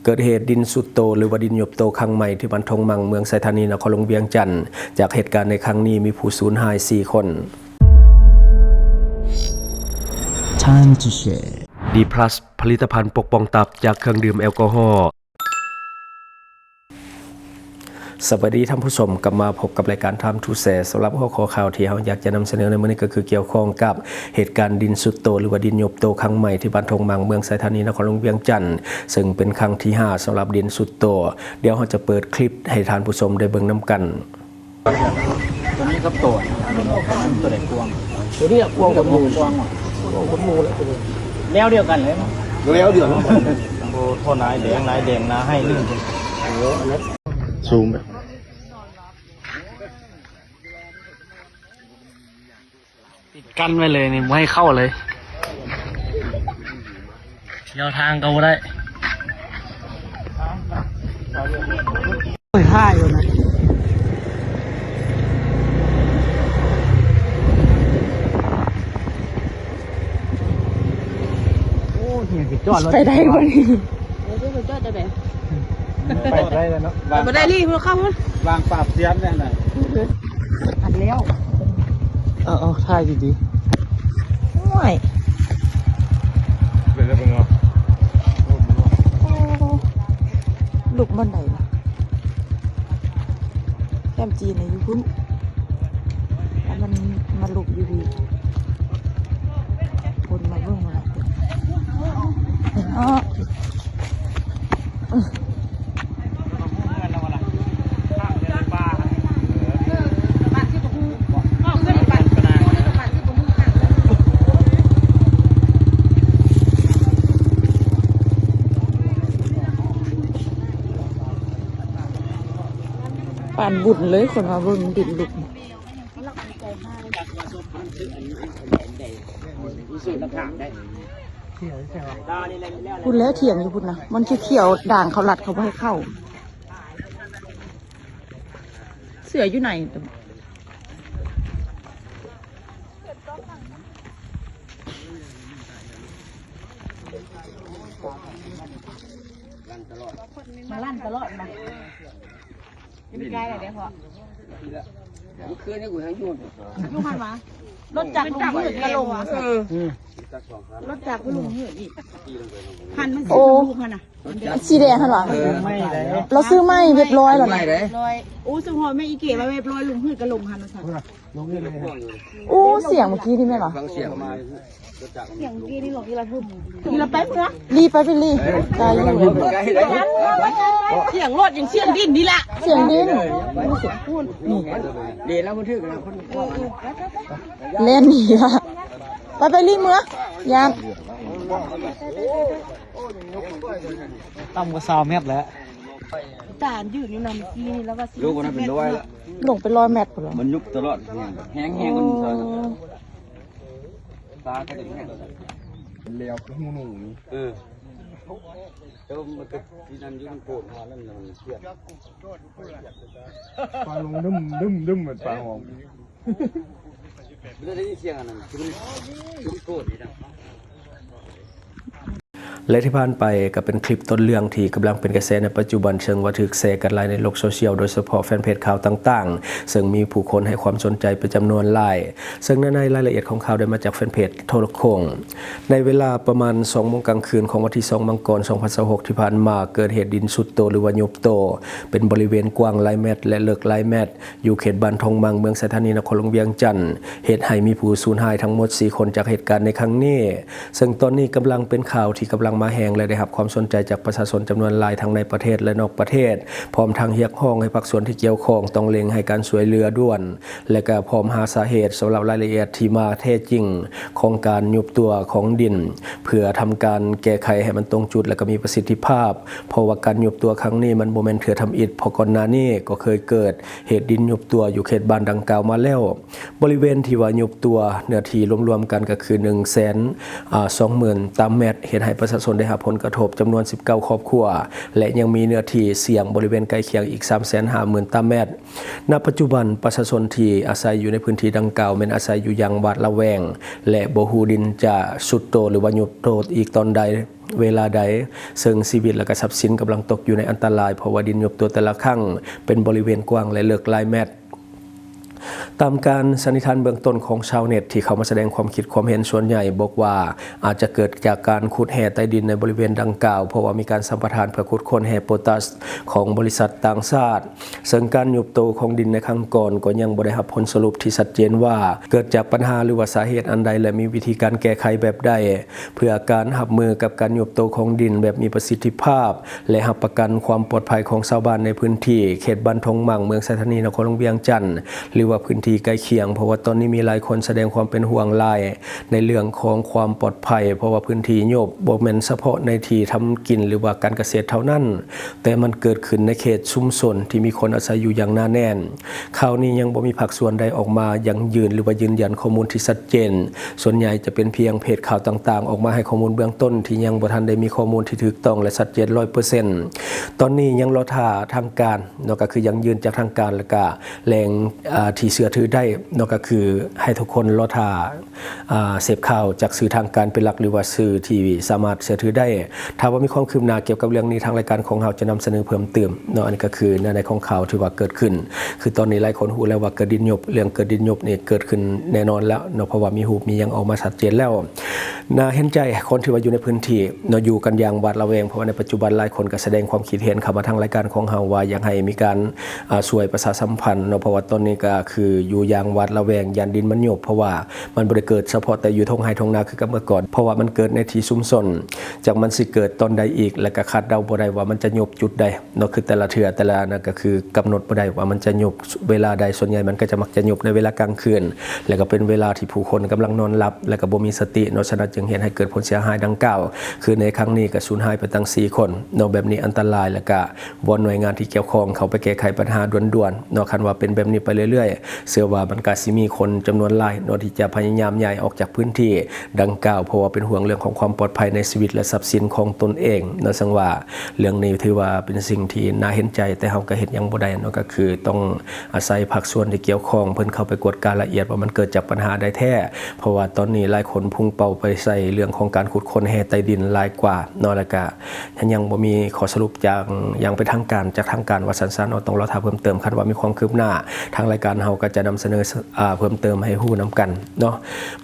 ເກີດເຫດດິນຊຸດໂຕ ຫຼືວ່າດິນຍຸບໂຕຄັ້ງໃໝ່ທີ່ບ້ານທົ່ງມັງ ເມືອງໄຊທານີ ນະຄອນຫຼວງວຽງຈັນ. ຈາກເຫດການໃນຄັ້ງນີ້ ມີຜູ້ສູນຫາຍສີ່ຄົນ. Time to share. ດີພລັສ ຜະລິດຕະພັນປົກປ້ອງຕັບຈາກເຄື່ອງດື່ມແອລກໍຮໍ. ສະບາຍດີທ່ານຜູ້ຊົມ, ກັບມາພົບກັບລາຍການ Time to Share. ສຳລັບຫົວຂໍ້ຂ່າວທີ່ເຮົາຢາກຈະນຳສະເໜີໃນມື້ນີ້ ກໍຄືກ່ຽວຂ້ອງກັບເຫດການດິນຊຸດໂຕ ຫຼືວ່າດິນຍຸບໂຕຄັ້ງໃໝ່ທີ່ບ້ານທົ່ງມັງ ເມືອງໄຊທານີ ນະຄອນຫຼວງວຽງຈັນ, ເຊິ່ງເປັນຄັ້ງທີຫ້າສຳລັບດິນຊຸດໂຕ. ດຽວເຮົາຈະເປີດຄລິບໃຫ້ທ່ານຜູ້ຊົມໄດ້ເບິ່ງນຳກັນ. ຕົວນີ້ກັບຕົວ ຕົວໃດກວ້າງ? ຕົວນີ້ກວ້າງກວ່າໝູ່ ກວ້າງກວ່າໝູ່ແລ້ວ ແນວດຽວກັນເລີຍເນາະ ແນວດຽວກັນ. ໂອ້ ທໍ່ນາຍແດງ ນາຍແດງ ນາໃຫ້ໜຶ່ງ ສູງແບບ ປິດກັ້ນໄວ້ເລີຍນີ້ ບໍ່ໃຫ້ເຂົ້າເລີຍ ແນວທາງກໍບໍ່ໄດ້. ໂອ້ຍ ທ້າຍຢູ່ນະ. ໂອ້ຍ ເຫັນຊິຈອດລົດ ໄປໄດ້ບໍ່ນີ້? ເອີ ຈອດໄດ້. ໄປໄດ້ແລ້ວເນາະ ໄປບໍ່ໄດ້ລີ້ ເຂົ້າ ວາງປາບສຽມແນ່ນະ ອັດແລ້ວ. ເອີ ເອົາ ຖ່າຍດີໆ. ໂອ້ຍ ເປັນໄດ້ບໍ່ເນາະ? ໂອ້ ລຸກບ່ອນໃດລະ? ແຄມຈີນນະຢູ່ພຸ້ນ ແລ້ວມັນມາລຸກຢູ່ພີ້ ຄົນມາເບິ່ງຫຼາຍ. ເນາະ. ປານບຸນເລີຍ ຄົນມາເບິ່ງດິນລຸກ. ພຸ້ນແຫຼະ ຖຽງຢູ່ພຸ້ນນະ ມັນຂຽວໆ ດ່າງເຂົາລັດ ເຂົາບໍ່ໃຫ້ເຂົ້າ. ເສືອຢູ່ໃນ ມາລັນຕະຫຼອດນະ. ຢູ່ໃກ້ແລ້ວເດ້ພໍ່ ມື້ຄືນນີ້ກູຍັງຢູ່ ຢູ່ຫັ້ນຫວາ? ລົດຈັກລຸງມືດກະຫຼົງ ເອີ ລົດຈັກລຸງມືດອີກ ຫັ້ນມັນ ໂອ້ ສີຊຳພູຫັ້ນນະ ສີແດງຫັ້ນຫວາ? ເອີ ລາວຊື້ໃໝ່ຮຽບຮ້ອຍແລ້ວນະ ໂອ້ ຊື້ໃໝ່ແມ່ອີເກມາຮຽບຮ້ອຍ ລຸງມືດກະຫຼົງຫັ້ນວ່າຊັ້ນ. ໂອ້ ສຽງເມື່ອກີ້ນີ້ແມ່ນຫວາ? ຟັງສຽງ ສຽງກີ້ນີ້ຫຼອກອີລະຫຶ່ມ ອີລະໄປພຸ້ນນະ ລີ້ໄປ ໄປລີ້ ໄກຢູ່ ສຽງລົດຍັງສຽງດິນນີ້ລະ ສຽງດິນ ນີ້ ເດລາບໍ່ຖືກນະ ເອີ ເອີ ແລ່ນໜີລະ ໄປ ໄປລີ້ເມືອ ຢ້ານ ຕ່ຳກວ່າຊາວແມັດແຫຼະ ຕານຢືນຢູ່ນຳກີ້ນີ້ລະວ່າ ລົງກວ່ານັ້ນເປັນຮ້ອຍລະ ລົງໄປຮ້ອຍແມັດພຸ້ນລະ ມັນຍຸບຕະຫຼອດ ແຮງ ແຮງ ແຮງ ໂອ້ ມັນ ຕາກໍໄດ້ແຮງແລ້ວຄືຫູໜູນີ້ ເອີ ແຕ່ວ່າມັນກໍທີ່ນັ້ນຢູ່ ມັນໂກນຫົວນັ້ນ ແລ້ວມັນຄຽດ ປາລົງດຶ້ມໆໆ ເໝືອນປາຫອມ ບໍ່ໄດ້ຍິນສຽງອັນນັ້ນ ຄືມັນ ຄືມັນໂກນນີ້ນະ. ແລະທີ່ຜ່ານໄປກໍເປັນຄລິບຕົ້ນເລື່ອງທີ່ກຳລັງເປັນກະແສໃນປັດຈຸບັນ ເຊິ່ງວ່າຖືກແຊກັນຫຼາຍໃນໂລກໂຊຊຽວ ໂດຍສະເພາະແຟນເພຈຂ່າວຕ່າງໆ ເຊິ່ງມີຜູ້ຄົນໃຫ້ຄວາມສົນໃຈເປັນຈຳນວນຫຼາຍ. ເຊິ່ງໃນ ໃນລາຍລະອຽດຂອງຂ່າວໄດ້ມາຈາກແຟນເພຈໂທລະໂຂ່ງ. ໃນເວລາປະມານສອງໂມງກາງຄືນຂອງວັນທີສອງ ມັງກອນ ສອງພັນຊາວຫົກ ທີ່ຜ່ານມາ ເກີດເຫດດິນຊຸດໂຕ ຫຼືວ່າຍຸບໂຕ ເປັນບໍລິເວນກວ້າງຫຼາຍແມັດ ແລະ ເລິກຫຼາຍແມັດ ຢູ່ເຂດບ້ານທົ່ງມັງ ເມືອງໄຊທານີ ນະຄອນຫຼວງວຽງຈັນ ເຮັດໃຫ້ມີຜູ້ສູນຫາຍທັງໝົດສີ່ຄົນຈາກເຫດການໃນຄັ້ງນີ້. ເຊິ່ງຕອນນີ້ກຳລັງເປັນຂ່າວທີ່ກຳລັງມາແຮງ ແລະ ໄດ້ຮັບຄວາມສົນໃຈຈາກປະຊາຊົນຈຳນວນຫຼາຍ ທັງໃນປະເທດ ແລະ ນອກປະເທດ, ພ້ອມທັງຮຽກຮ້ອງໃຫ້ພາກສ່ວນທີ່ກ່ຽວຂ້ອງຕ້ອງເລັ່ງໃຫ້ການຊ່ວຍເຫຼືອດ່ວນ ແລະ ກໍພ້ອມຫາສາເຫດສຳລັບລາຍລະອຽດທີ່ມາແທ້ຈິງຂອງການຍຸບຕົວຂອງດິນ ເພື່ອທຳການແກ້ໄຂໃຫ້ມັນຕົງຈຸດ ແລະ ກໍມີປະສິດທິພາບ, ເພາະວ່າການຍຸບຕົວຄັ້ງນີ້ມັນບໍ່ແມ່ນເທື່ອທຳອິດ, ເພາະກ່ອນໜ້ານີ້ກໍເຄີຍເກີດ ເຫດດິນຍຸບຕົວຢູ່ເຂດບ້ານດັ່ງກ່າວມາແລ້ວ. ບໍລິເວນທີ່ວ່າຍຸບຕົວເນື້ອທີ່ລວມໆກັນກໍຄືໜຶ່ງແສນສອງໝື່ນຕາແມັດ, ເຮັດໃຫ້ປະຊາ ຊົນໄດ້ຮັບຜົນກະທົບຈຳນວນສິບເກົ້າຄອບຄົວ ແລະ ຍັງມີເນື້ອທີ່ສ່ຽງບໍລິເວນໃກ້ຄຽງອີກສາມແສນຫ້າໝື່ນຕາແມັດ. ນະປັດຈຸບັນປະຊາຊົນທີ່ອາໄສຢູ່ໃນພື້ນທີ່ດັ່ງກ່າວແມ່ນອາໄສຢູ່ຢ່າງຫວາດລະແວງ ແລະ ບໍ່ຮູ້ດິນຈະຊຸດໂຕ ຫຼືວ່າຍຸບໂຕອີກຕອນໃດ ເວລາໃດ, ເຊິ່ງຊີວິດ ແລະ ກະຊັບສິນກຳລັງຕົກຢູ່ໃນອັນຕະລາຍ ເພາະວ່າດິນຍຸບໂຕແຕ່ລະຄັ້ງເປັນບໍລິເວນກວ້າງ ແລະ ເລິກຫຼາຍແມັດ. ຕາມການສັນນິຖານເບື້ອງຕົ້ນຂອງຊາວເນັດທີ່ເຂົ້າມາສະແດງຄວາມຄິດຄວາມເຫັນ ສ່ວນໃຫຍ່ບອກວ່າອາດຈະເກີດຈາກການຂຸດແຮ່ໃຕ້ດິນໃນບໍລິເວນດັ່ງກ່າວ ເພາະວ່າມີການສຳປະທານເພື່ອຂຸດຄົ້ນແຮ່ໂປຕັສຂອງບໍລິສັດຕ່າງຊາດ. ເຊິ່ງການຍຸບໂຕຂອງດິນໃນຄັ້ງກ່ອນກໍຍັງບໍ່ໄດ້ຮັບຜົນສະຫຼຸບທີ່ຊັດເຈນວ່າເກີດຈາກບັນຫາ ຫຼືວ່າສາເຫດອັນໃດ ແລະ ມີວິທີການແກ້ໄຂແບບໃດ ເພື່ອການຮັບມືກັບການຍຸບໂຕຂອງດິນແບບມີປະສິດທິພາບ ແລະ ຮັບປະກັນຄວາມປອດໄພຂອງຊາວບ້ານໃນພື້ນທີ່ເຂດບ້ານທົ່ງໝັ່ງ ເມືອງໄຊທານີ ນະຄອນຫຼວງວຽງຈັນ ຫຼືວ່າພື້ນທີ່ໃກ້ຄຽງ, ເພາະວ່າຕອນນີ້ມີຫຼາຍຄົນສະແດງຄວາມເປັນຫ່ວງຫຼາຍໃນເລື່ອງຂອງຄວາມປອດໄພ, ເພາະວ່າພື້ນທີ່ຍຸບບໍ່ແມ່ນສະເພາະໃນທີ່ທຳກິນ ຫຼືວ່າການກະເສດເທົ່ານັ້ນ, ແຕ່ມັນເກີດຂຶ້ນໃນເຂດຊຸມຊົນທີ່ມີຄົນອາໄສຢູ່ຢ່າງໜາແໜ້ນ. ຂ່າວນີ້ຍັງບໍ່ມີພາກສ່ວນໃດອອກມາຢັ້ງຢືນ ຫຼືວ່າຢືນຢັນຂໍ້ມູນທີ່ຊັດເຈນ. ສ່ວນໃຫຍ່ຈະເປັນພຽງເພຈຂ່າວຕ່າງໆອອກມາໃຫ້ຂໍ້ມູນເບື້ອງຕົ້ນທີ່ຍັງບໍ່ທັນໄດ້ມີຂໍ້ມູນທີ່ຖືກຕ້ອງ ແລະ ຊັດເຈນຮ້ອຍເປີເຊັນ. ຕອນນີ້ຍັງລໍຖ້າທາງການເນາະ, ກໍຄືຢັ້ງຢືນຈາກທາງການ ແລ້ວກະແຫຼ່ງ ອ່າ ທີ່ເຊື່ອຖືໄດ້ເນາະ, ກໍຄືໃຫ້ທຸກຄົນລໍຖ້າ ອ່າ ເສບຂ່າວຈາກສື່ທາງການເປັນຫຼັກ ຫຼືວ່າສື່ທີ່ສາມາດເຊື່ອຖືໄດ້. ຖ້າວ່າມີຄວາມຄືບໜ້າກ່ຽວກັບເລື່ອງນີ້ ທາງລາຍການຂອງເຮົາຈະນຳສະເໜີເພີ່ມຕື່ມເນາະ. ອັນນີ້ກໍຄືເນື້ອໃນຂອງຂ່າວທີ່ວ່າເກີດຂຶ້ນ ຄືຕອນນີ້ຫຼາຍຄົນຮູ້ແລ້ວວ່າເກີດດິນຍຸບ, ເລື່ອງເກີດດິນຍຸບນີ້ເກີດຂຶ້ນແນ່ນອນແລ້ວເນາະ, ເພາະວ່າມີຮູບມີຫຍັງອອກມາຊັດເຈນແລ້ວ. ໜ້າເຫັນໃຈຄົນທີ່ວ່າຢູ່ໃນພື້ນທີ່ເນາະ, ຢູ່ກັນຢ່າງຫວາດລະແວງ, ເພາະວ່າໃນປັດຈຸບັນຫຼາຍຄົນກໍສະແດງຄວາມຄິດເຫັນເຂົ້າມາທາງລາຍການຂອງເຮົາວ່າຢາກໃຫ້ມີການ ອ່າ ຊ່ວຍປະຊາສຳພັນເນາະ, ເພາະວ່າຕອນນີ້ກໍຄືຢູ່ຢ່າງຫວາດລະແວງ ຢ້ານດິນມັນຍຸບ, ເພາະວ່າ ມັນບໍ່ໄດ້ເກີດສະເພາະແຕ່ຢູ່ທົ່ງໄຮ່ທົ່ງນາຄືກັບເມື່ອກ່ອນ, ເພາະວ່າມັນເກີດໃນທີ່ຊຸມຊົນ, ຈັກມັນຊິເກີດຕອນໃດອີກ ແລະ ກໍຄາດເດົາບໍ່ໄດ້ວ່າມັນຈະຍຸບຈຸດໃດເນາະ, ຄືແຕ່ລະເທື່ອ ແຕ່ລະນັ້ນກໍຄືກຳນົດບໍ່ໄດ້ວ່າມັນຈະຍຸບເວລາໃດ, ສ່ວນໃຫຍ່ມັນກໍຈະມັກຈະຍຸບໃນເວລາກາງຄືນ ແລະ ກໍເປັນເວລາທີ່ຜູ້ຄົນກຳລັງນອນຫຼັບ ແລະ ກໍບໍ່ມີສະຕິເນາະ, ສະນັ້ນຈຶ່ງເຮັດໃຫ້ເກີດຜົນເສຍຫາຍດັ່ງກ່າວ. ຄືໃນຄັ້ງນີ້ກໍສູນຫາຍໄປຕັ້ງສີ່ຄົນເນາະ, ແບບນີ້ອັນຕະລາຍ ແລະ ກໍ ວອນໜ່ວຍງານທີ່ກ່ຽວຂ້ອງເຂົ້າໄປແກ້ໄຂບັນຫາດ່ວນໆເນາະ, ຄັນວ່າເປັນແບບນີ້ໄປເລື້ອຍໆ ເຊື່ອວ່າມັນກະຊິມີຄົນຈຳນວນຫຼາຍເນາະ ທີ່ຈະພະຍາຍາມຍ້າຍອອກຈາກພື້ນທີ່ດັ່ງກ່າວ, ເພາະວ່າເປັນຫ່ວງເລື່ອງຂອງຄວາມປອດໄພໃນຊີວິດ ແລະ ຊັບສິນຂອງຕົນເອງເນາະ. ເຊິ່ງວ່າເລື່ອງນີ້ຖືວ່າເປັນສິ່ງທີ່ໜ້າເຫັນໃຈ, ແຕ່ເຮົາກະເຮັດຫຍັງບໍ່ໄດ້ເນາະ, ກະຄືຕ້ອງອາໄສພາກສ່ວນທີ່ກ່ຽວຂ້ອງເພິ່ນເຂົ້າໄປກວດກາລະອຽດວ່າມັນເກີດຈາກບັນຫາໃດແທ້, ເພາະວ່າຕອນນີ້ຫຼາຍຄົນພຸ່ງເປົ້າໄປໃສ່ເລື່ອງຂອງການຂຸດຄົ້ນແຮ່ໃຕ້ດິນຫຼາຍກວ່າເນາະ, ແລະ ກະ ຍັງບໍ່ມີຂໍ້ສະຫຼຸບຈາກຢ່າງເປັນທາງການ ຈາກທາງການວ່າຊັ້ນຊະເນາະ, ຕ້ອງລໍຖ້າເພີ່ມເຕີມ. ຄັນວ່າມີຄວາມຄືບໜ້າ ທາງລາຍການເຮົາກໍຈະນຳສະເໜີ ອ່າ ເພີ່ມເຕີມໃຫ້ຮູ້ນຳກັນເນາະ.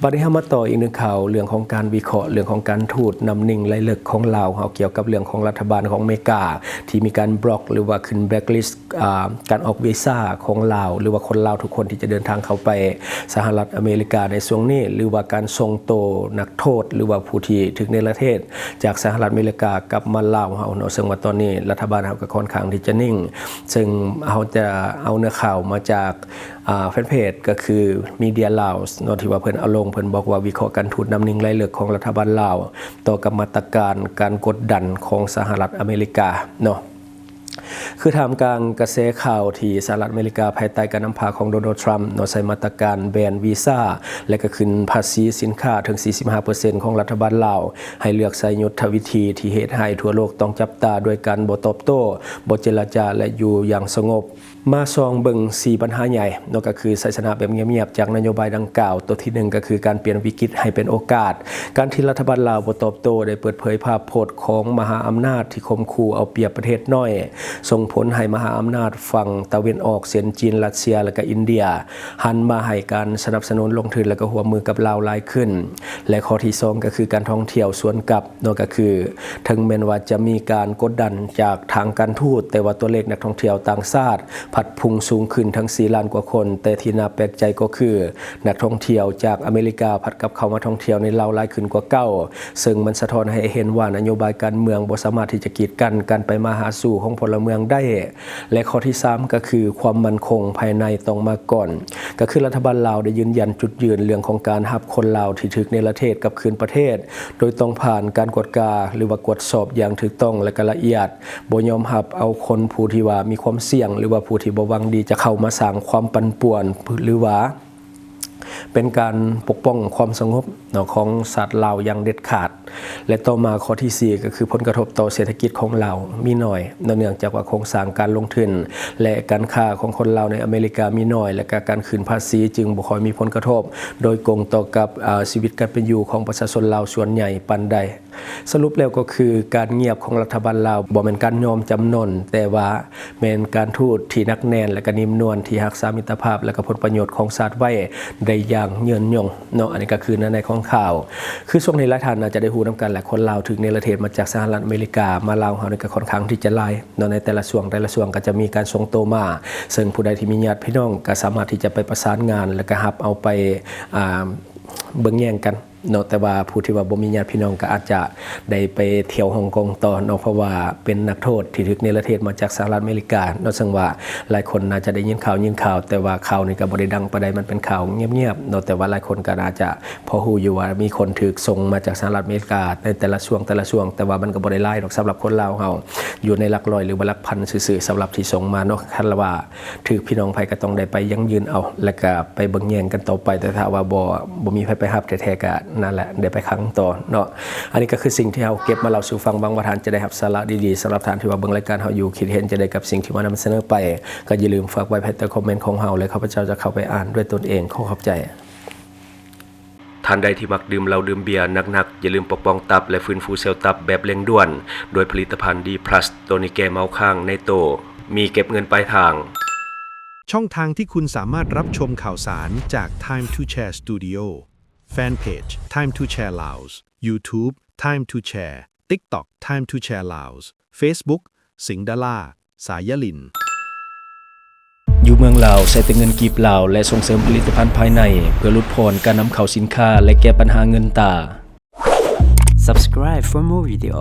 ບັດນີ້ເຮົາມາຕໍ່ອີກໜຶ່ງຂ່າວ ເລື່ອງຂອງການວິເຄາະເລື່ອງຂອງການທູດນ້ຳນິ່ງໄຫຼເລິກຂອງລາວເຮົາ ກ່ຽວກັບເລື່ອງຂອງລັດຖະບານຂອງອາເມລິກາ ທີ່ມີການບລັອກ ຫຼືວ່າຂຶ້ນແບລັກລິສ ອ່າ ການອອກວີຊາຂອງລາວ ຫຼືວ່າຄົນລາວທຸກຄົນທີ່ຈະເດີນທາງເຂົ້າໄປສະຫະລັດອາເມລິກາໃນຊ່ວງນີ້ ຫຼືວ່າການສົ່ງໂຕນັກໂທດ ຫຼືວ່າຜູ້ທີ່ຖືກເນລະເທດຈາກສະຫະລັດອາເມລິກາກັບມາລາວເຮົາເນາະ. ເຊິ່ງວ່າຕອນນີ້ລັດຖະບານເຮົາກໍຄ່ອນຂ້າງທີ່ຈະນິ່ງ, ເຊິ່ງເຮົາຈະເອົາເນື້ອຂ່າວມາຈາກ ອ່າ ແຟນເພຈ ກໍຄື Media Laos ເນາະ ທີ່ວ່າເພິ່ນເອົາລົງ, ເພິ່ນບອກວ່າວິເຄາະການທູດນ້ຳນິ່ງໄຫຼເລິກຂອງລັດຖະບານລາວຕໍ່ກັບມາດຕະການການກົດດັນຂອງສະຫະລັດອາເມລິກາເນາະ. ຄືທ່າມກາງກະແສຂ່າວທີ່ສະຫະລັດອາເມລິກາ ພາຍໃຕ້ການນຳພາຂອງໂດນັລ ທຣຳ ເນາະ ໃຊ້ມາດຕະການແບນວີຊາ ແລະ ກໍຂຶ້ນພາສີສິນຄ້າເຖິງສີ່ສິບຫ້າເປີເຊັນຂອງລັດຖະບານລາວ ໃຫ້ເລືອກໃຊ້ຍຸດທະວິທີທີ່ເຮັດໃຫ້ທົ່ວໂລກຕ້ອງຈັບຕາ ດ້ວຍການບໍ່ຕອບໂຕ້, ບໍ່ເຈລະຈາ ແລະ ຢູ່ຢ່າງສະຫງົບ. ມາສ່ອງເບິ່ງສີ່ບັນຫາໃຫຍ່ເນາະ ກໍຄືໄຊຊະນະແບບງຽບໆຈາກນະໂຍບາຍດັ່ງກ່າວ. ຕົວທີໜຶ່ງ ກໍຄືການປ່ຽນວິກິດໃຫ້ເປັນໂອກາດ. ການທີ່ລັດຖະບານລາວບໍ່ຕອບໂຕ້ ໄດ້ເປີດເຜີຍພາບພົດຂອງມະຫາອຳນາດທີ່ຂົ່ມຂູ່ເອົາປຽບປະເທດນ້ອຍ, ສົ່ງຜົນໃຫ້ມະຫາອຳນາດຝັ່ງຕາເວັນອອກ ເຊັ່ນ ຈີນ, ຣັດເຊຍ ແລະ ກະອິນເດຍ ຫັນມາໃຫ້ການສະໜັບສະໜູນລົງທຶນ ແລະ ກໍຮ່ວມມືກັບລາວຫຼາຍຂຶ້ນ. ແລະ ຂໍ້ທີສອງ ກໍຄືການທ່ອງທ່ຽວສວນກັບ ເນາະ ກໍຄືເຖິງແມ່ນວ່າຈະມີການກົດດັນຈາກທາງການທູດ, ແຕ່ວ່າຕົວເລກນັກທ່ອງທ່ຽວຕ່າງຊາດພັດພຸ່ງສູງຂຶ້ນເຖິງສີ່ລ້ານກວ່າຄົນ, ແຕ່ທີ່ໜ້າແປກໃຈກໍຄືນັກທ່ອງທ່ຽວຈາກອາເມລິກາພັດກັບເຂົ້າມາທ່ອງທ່ຽວໃນລາວຫຼາຍຂຶ້ນກວ່າເກົ່າ, ເຊິ່ງມັນສະທ້ອນໃຫ້ເຫັນວ່ານະໂຍບາຍການເມືອງບໍ່ສາມາດທີ່ຈະກີດກັ້ນການໄປມາຫາສູ່ຂອງພົນລະເມືອງໄດ້. ແລະ ຂໍ້ທີສາມ ກໍຄືຄວາມໝັ້ນຄົງພາຍໃນຕ້ອງມາກ່ອນ, ກໍຄືລັດຖະບານລາວໄດ້ຢືນຢັນຈຸດຢືນເລື່ອງຂອງການຮັບຄົນລາວທີ່ຖືກເນລະເທດກັບຄືນປະເທດ ໂດຍຕ້ອງຜ່ານການກວດກາ ຫຼືວ່າກວດສອບຢ່າງຖືກຕ້ອງ ແລະ ກະລະອຽດ, ບໍ່ຍອມຮັບເອົາຄົນຜູ້ທີ່ວ່າມີຄວາມສ່ຽງ ຫຼືວ່າຜູ້ທີ່ບໍ່ຫວັງດີຈະເຂົ້າມາສ້າງຄວາມປັ່ນປ່ວນ ຫຼືວ່າ ເປັນການປົກປ້ອງຄວາມສະຫງົບເນາະ ຂອງຊາດລາວຢ່າງເດັດຂາດ. ແລະ ຕໍ່ມາຂໍ້ທີສີ່ ກໍຄືຜົນກະທົບຕໍ່ເສດຖະກິດຂອງລາວມີໜ້ອຍເນາະ ເນື່ອງຈາກວ່າໂຄງສ້າງການລົງທຶນ ແລະ ການຄ້າຂອງຄົນລາວໃນອາເມລິກາມີໜ້ອຍ ແລະ ກະການຂຶ້ນພາສີຈຶ່ງບໍ່ຄ່ອຍມີຜົນກະທົບໂດຍກົງຕໍ່ກັບ ອາ ຊີວິດການເປັນຢູ່ຂອງປະຊາຊົນລາວສ່ວນໃຫຍ່ປານໃດ. ສະຫຼຸບແລ້ວກໍຄືການງຽບຂອງລັດຖະບານລາວບໍ່ແມ່ນການຍອມຈຳນົນ, ແຕ່ວ່າແມ່ນການທູດທີ່ໜັກແໜ້ນ ແລະ ກະໜິ່ມນວນທີ່ຮັກສາມິດຕະພາບ ແລະ ກະຜົນປະໂຫຍດຂອງຊາດໄວ້ໄດ້ຢ່າງຍືນຍົງເນາະ. ອັນນີ້ກໍຄືເນື້ອໃນຂອງຂ່າວ. ຄືຊ່ວງນີ້ຫຼາຍທ່ານອາດຈະໄດ້ຮູ້ນຳກັນແຫຼະ, ຄົນລາວຖືກເນລະເທດມາຈາກສະຫະລັດອາເມລິກາມາລາວເຮົານີ້ກໍຄ່ອນຂ້າງທີ່ຈະຫຼາຍເນາະ, ໃນແຕ່ລະຊ່ວງ ແຕ່ລະຊ່ວງກໍຈະມີການສົ່ງໂຕມາ, ເຊິ່ງຜູ້ໃດທີ່ມີຍາດພີ່ນ້ອງກໍສາມາດທີ່ຈະໄປປະສານງານ ແລະ ກໍຮັບເອົາໄປ ອ່າ ເບິ່ງແຍງກັນ ເນາະ, ແຕ່ວ່າຜູ້ທີ່ວ່າບໍ່ມີຍາດພີ່ນ້ອງກໍອາດຈະໄດ້ໄປທ່ຽວຮົງກົງຕໍ່ເນາະ, ເພາະວ່າເປັນນັກໂທດທີ່ຖືກເນລະເທດມາຈາກສະຫະລັດອາເມລິກາເນາະ. ເຊິ່ງວ່າຫຼາຍຄົນໜ້າຈະໄດ້ຍິນຂ່າວ ຍິນຂ່າວ, ແຕ່ວ່າຂ່າວນີ້ກໍບໍ່ໄດ້ດັງປານໃດ, ມັນເປັນຂ່າວງຽບໆເນາະ, ແຕ່ວ່າຫຼາຍຄົນກໍໜ້າຈະພໍຮູ້ຢູ່ວ່າມີຄົນຖືກສົ່ງມາຈາກສະຫະລັດອາເມລິກາໃນແຕ່ລະຊ່ວງ ແຕ່ລະຊ່ວງ, ແຕ່ວ່າມັນກໍບໍ່ໄດ້ຫຼາຍດອກ ສຳລັບຄົນລາວເຮົາ, ຢູ່ໃນຫຼັກຮ້ອຍ ຫຼືວ່າຫຼັກພັນຊື່ໆ ສຳລັບທີ່ສົ່ງມາເນາະ. ຄັນລະວ່າ ຖືກພີ່ນ້ອງໃຜກໍຕ້ອງໄດ້ໄປຢັ້ງຢືນເອົາ ແລ້ວກໍໄປເບິ່ງແຍງກັນຕໍ່ໄປ, ແຕ່ຖ້າວ່າບໍ່ ບໍ່ມີໃຜໄປຮັບແທ້ໆ ກໍນັ້ນແຫຼະ ໄດ້ໄປຂັງຕໍ່ເນາະ. ອັນນີ້ກໍຄືສິ່ງທີ່ເຮົາເກັບມາເລົ່າສູ່ຟັງ, ຫວັງວ່າທ່ານຈະໄດ້ຮັບສາລະດີໆ. ສຳລັບທ່ານທີ່ວ່າເບິ່ງລາຍການເຮົາຢູ່ ຄິດເຫັນຈັ່ງໃດກັບສິ່ງທີ່ມານຳສະເໜີໄປ ກໍຢ່າລືມຝາກໄວ້ພາຍໃຕ້ຄອມເມັນຂອງເຮົາ ແລະ ຂ້າພະເຈົ້າຈະເຂົ້າໄປອ່ານດ້ວຍຕົນເອງ. ຂໍຂອບໃຈ. ທ່ານໃດທີ່ມັກດື່ມເຫຼົ້າດື່ມເບຍໜັກໆ, ຢ່າລືມປົກປ້ອງຕັບ ແລະ ຟື້ນຟູເຊວຕັບແບບເລັ່ງດ່ວນ ດ້ວຍຜະລິດຕະພັນ ດີພລັສ ໂຕນີ້ແກ້ເມົາຄ້າງໃນໂຕ, ມີເກັບເງິນປາຍທາງ. ช่องทางที่คุณสามารถรับชมข่าวสารจาก Time to Share Studio แฟนเพจ Time to Share Laos YouTube Time to Share TikTok Time to Share Laos Facebook สิงห์ดารา สายยะลิน ຢູ່ເມືອງລາວ ໃຊ້ແຕ່ເງິນກີບລາວ ແລະ ສົ່ງເສີມຜະລິດຕະພັນພາຍໃນ ເພື່ອຫຼຸດຜ່ອນການນຳເຂົ້າສິນຄ້າ ແລະ ແກ້ບັນຫາເງິນຕາ. Subscribe for more video.